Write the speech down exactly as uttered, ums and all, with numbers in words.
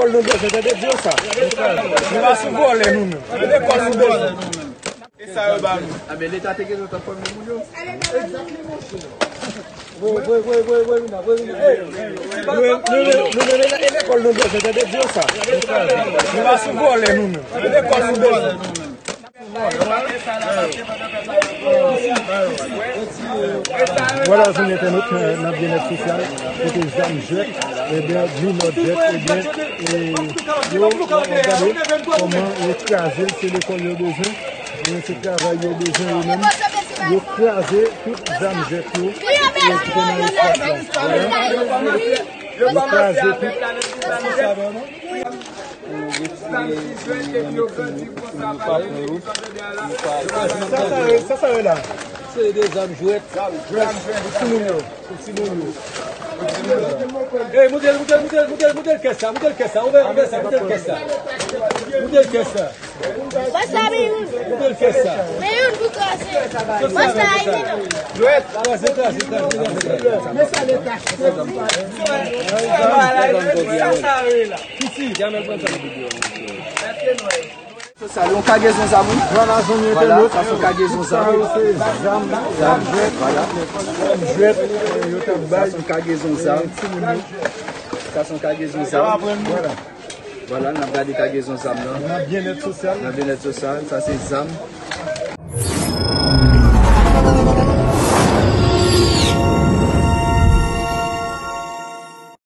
Lekòl nou bezwen, tande, di yo sa. Nou pa sou vòlè nou menm. Lekòl nou bezwen. E sa yo ba nou. A, men Leta te gentan t ap fòme moun yo. Voye, voye, voye, voye, voye vin la, voye vin la. Ey, nou, nou, nou, nou, e lekòl nou bezwen, tande, di yo sa. Nou pa sou vòlè nou menm. Lekòl nou bezwen. Vwala, zanmi entènot, nan Byennèt Sosyal, kote zam jwèt, ebyen, minò jwèt, ebyen, e yo, gade kòman yo kraze l, se lekòl yo bezwen, ebyen, se travay yo bezwen yo menm. Yo kraze tout zam jwèt yo, e ki te nan espas la. Vwala. Yo kraze tout. Pou retire, pou yo pa pran yo, pou yo pa pran yo. Sa, sa yo, sa, sa yo la? Se de zam jwèt. Pou timoun yo. Pou timoun yo. Ey, moute l, moute l, moute l, moute l, moute l kès la, moute l kès la, ouvè, ouvè sa, moute l kès la. Moute l kès la. Pase men youn. Moute l kès la. Men youn pou kraze. Pase a youn. Kraze, kraze, kraze, kraze. Piti, Jamel pran sa. Sa yon kagezon zam, wi. Vwala, zanmi entènot, sa se yon kagezon zam. Sa yo se zam, zam jwèt. Vwala. Zam jwèt, e, yo t ap bay. Sa se yon kagezon zam. Sa se yon kagezon zam. Vwala. Vwala, n ap gade kagezon zam nan. Nan Byennèt Sosyal. Nan Byennèt Sosyal, sa se zam.